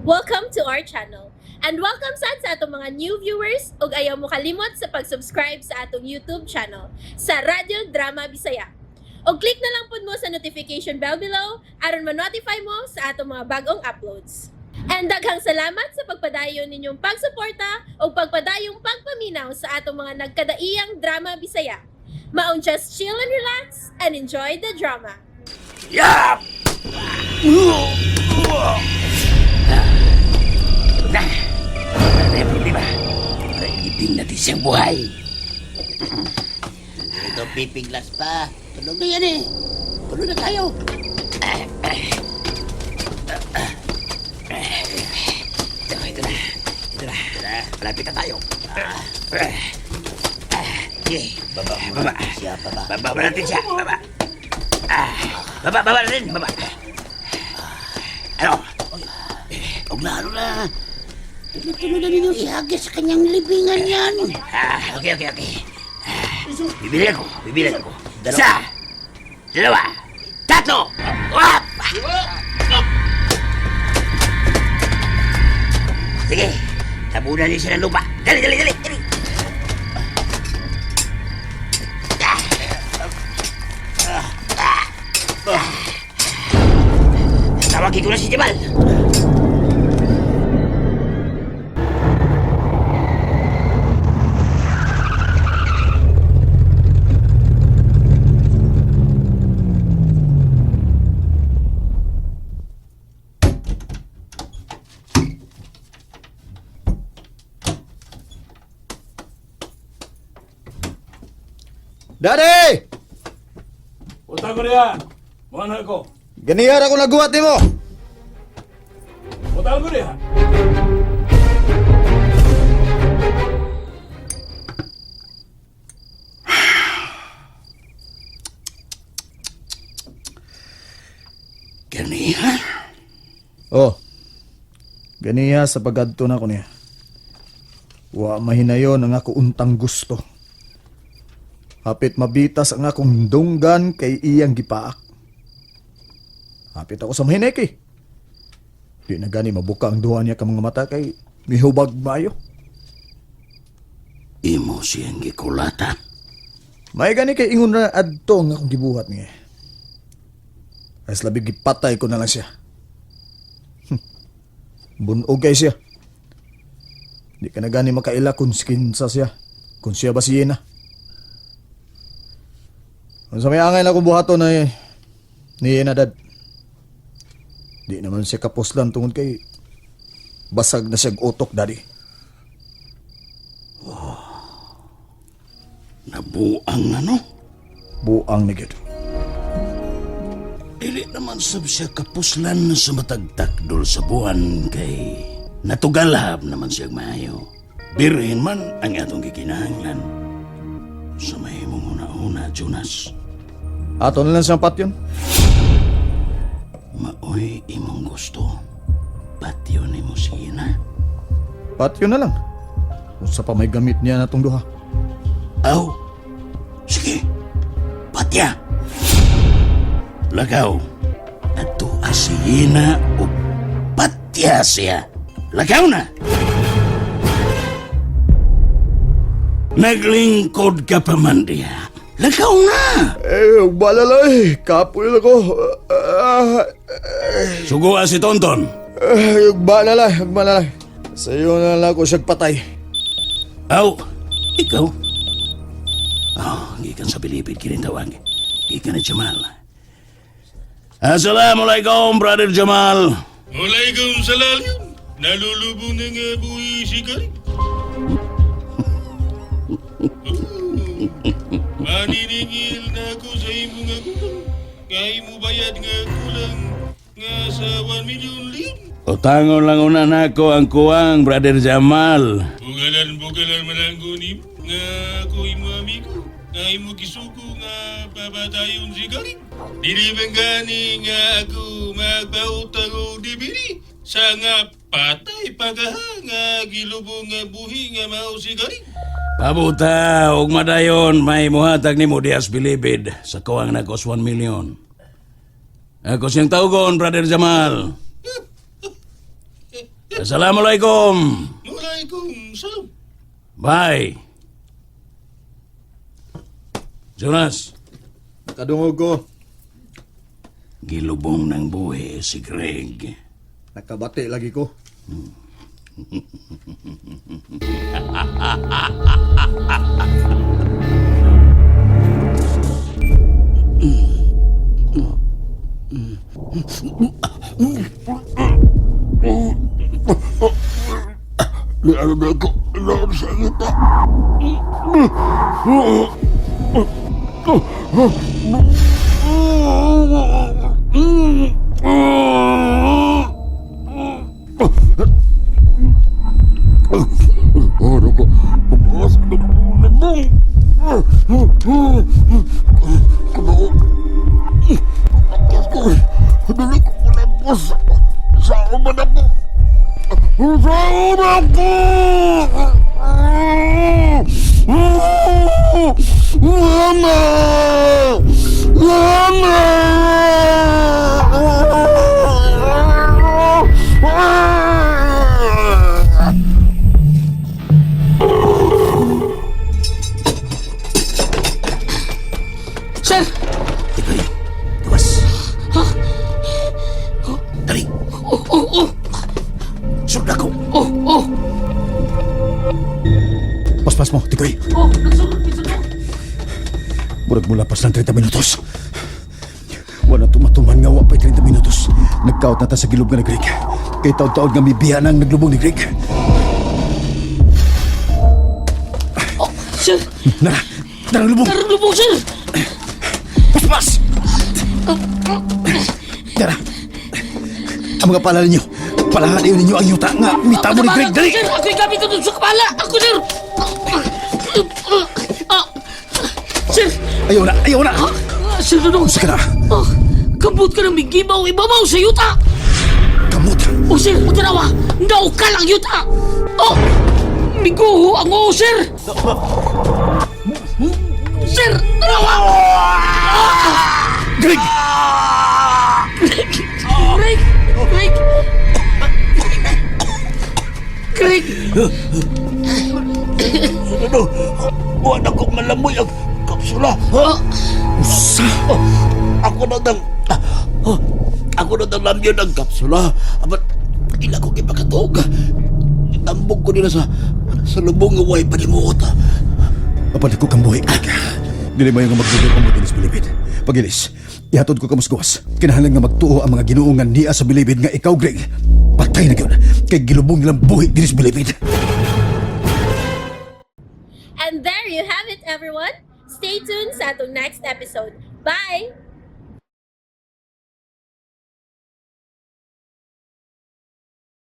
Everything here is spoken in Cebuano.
Welcome to our channel. And welcome sad sa atong mga new viewers ug ayaw mo kalimot sa pag-subscribe sa atong YouTube channel sa Radyo Drama Bisaya. Og click na lang pud mo sa notification bell below aron ma-notify mo sa atong mga bagong uploads. And daghang salamat sa pagpadayon ninyong pagsuporta ug pagpadayong pagpaminaw sa atong mga nagkadaiyang drama Bisaya. Maong just chill and relax and enjoy the drama. Yeah! Na! Wala na yung problema. Paigipin natin siyang buhay. Ito pipiglas pa. Tulog na yan eh. Tulog na tayo. Ito, ito na. Ito na. Malapit na tayo. Okay. Baba mo Baba. natin siya, baba. Baba ba natin siya? Baba. Ah, baba, baba natin. Baba. Ano? Og lalo na. Tuloy-tuloy na ninyo ihagis sa kanyang libingan yan. Ah, okay. Ah, bibilan ko, bibilan ko. Isa, dalawa, tatlo! Up! Sige, tabunan niyo siya ng lupa. Dali, dali, dali, dali. Tawagin ko na si Jamal. Daddy! Punta ko niya. Mga ko. Ganihar ako naguhat nimo. Punta ko niya. Ganiha? Oh. Ganiha sa pagadto na ko niya. Wa mahinayon ang ako untang gusto. Hapit mabitas ang akong dunggan kay iyang gipaak. Hapit ako sa mahinay kay. Di na gani mabuka ang duha niya ka mga mata kay mihubag maayo. Imo siyang gikulata. May gani kay ingon na adto ang akong gibuhat niya. As labi gipatay ko na lang siya. Bunog kay siya. Di ka na gani makaila kung skinsa siya. Kung siya ba si Yena. Kung sa may angay na akong buhaton na eh, ni Yena dad. Di naman siya kapuslan tungod kay basag na siyang utok, daddy. Nabuang ano? Buang ni Gid. Dili naman sab siya kapuslan sa matagtakdol sa buwan kay natugalab naman siya maayo. Birhin man ang atong gikinahanglan. Sa mahimong una-una, Jonas, Ato na lang siyang patyon. maoy imong gusto. Patyon nimo siya na. Patyon na lang. Kung sa pa may gamit niya na tong duha. Aw, sige, patya. Lagaw, ato asiyina o patya siya. Lagaw na! Naglingkod ka pa man diya. Lagaw na! Eh, balala eh. Kapoy ako. Ah, Suguha si Tonton. eh, balala, balala. Sa iyo na lang ako siyang patay. Aw, ikaw? Oh, gikan sa Pilipit, kinintawag. Gikan ni Jamal. Assalamualaikum, Brother Jamal. Walaikum salam. Nalulubong na nga buhay si Karim. Maniningil na ako sa imo nga kulang. Nga imo bayad nga kulang nga sa 1 million lim. Utangon lang una nako ang kuwang, Brother Jamal. Bugalan bugalan man ang gunim nga ako imo amigo. Nga imo gisugo nga papatayon si Karim. Dili man gani nga ako magpautang og dibili sa nga patay pagaha nga gilubong nga buhi nga mao si Karim. Pabuta, og madayon, may muhatag nimo dias bilibid sa kuwang nako sa 1 million. Ako siyang tawgon, Brother Jamal. Assalamualaikum. Walaikum salam. Bye. Jonas, Nakadungog ko. gilubong ng buhi si Greg. Nakabati lagi ko. Sir! Tikoy, gawas. Dali, Oh, oh, oh! sud ako. Oh, oh! Paspas mo, Tikoy. Oh, nagsulod, nagsulod. Murag mula pas ng 30 minutos. Wala tumatuman nga wa pa'y 30 minutos. Nagkaot na ta sa gilob nga ni Greg. Kay taod-taod nga mibiya nang naglubong ni Greg. Oh, sir! Nara, nara lubong. Karoon lubong, sir! Paspas! Tara. Ang mga pala ninyo, palahan ninyo ang yuta nga mitamo ni Greg. Dali! Sir, ako'y gamit ito sa kapala! Ako, sir! Ah, sir! Ayaw na, ayaw na! Ah, Sir Dudong! Usa ka na, Ah, kabut ka ng migibaw ibabaw sa yuta! kamot. O sir, o tanawa! Naukal ang yuta! Oh! Miguho ang oo, sir! Sir, tanawa! Greg! Greg! Greg! Greg! Ano? Wala ko malamoy ang kapsula. Ah, Usa! Ako na dang... Ako na dang lamyon ang kapsula. Abat, ila ko ipakatog. Itambog ko nila sa lubong nga way panimuot. Apan ko kang buhi, Greg. Dili mayo nga magdugay pa mo dinis bilibid. Pagilis, ihatod ko kamo sa gawas. Kinahanglan nga magtuo ang mga Ginoo nga niya sa bilibid nga ikaw, Greg. Patay na gyud. Kay gilubong nilang buhi dinis bilibid. And there you have it, everyone. Stay tuned sa atong next episode. Bye!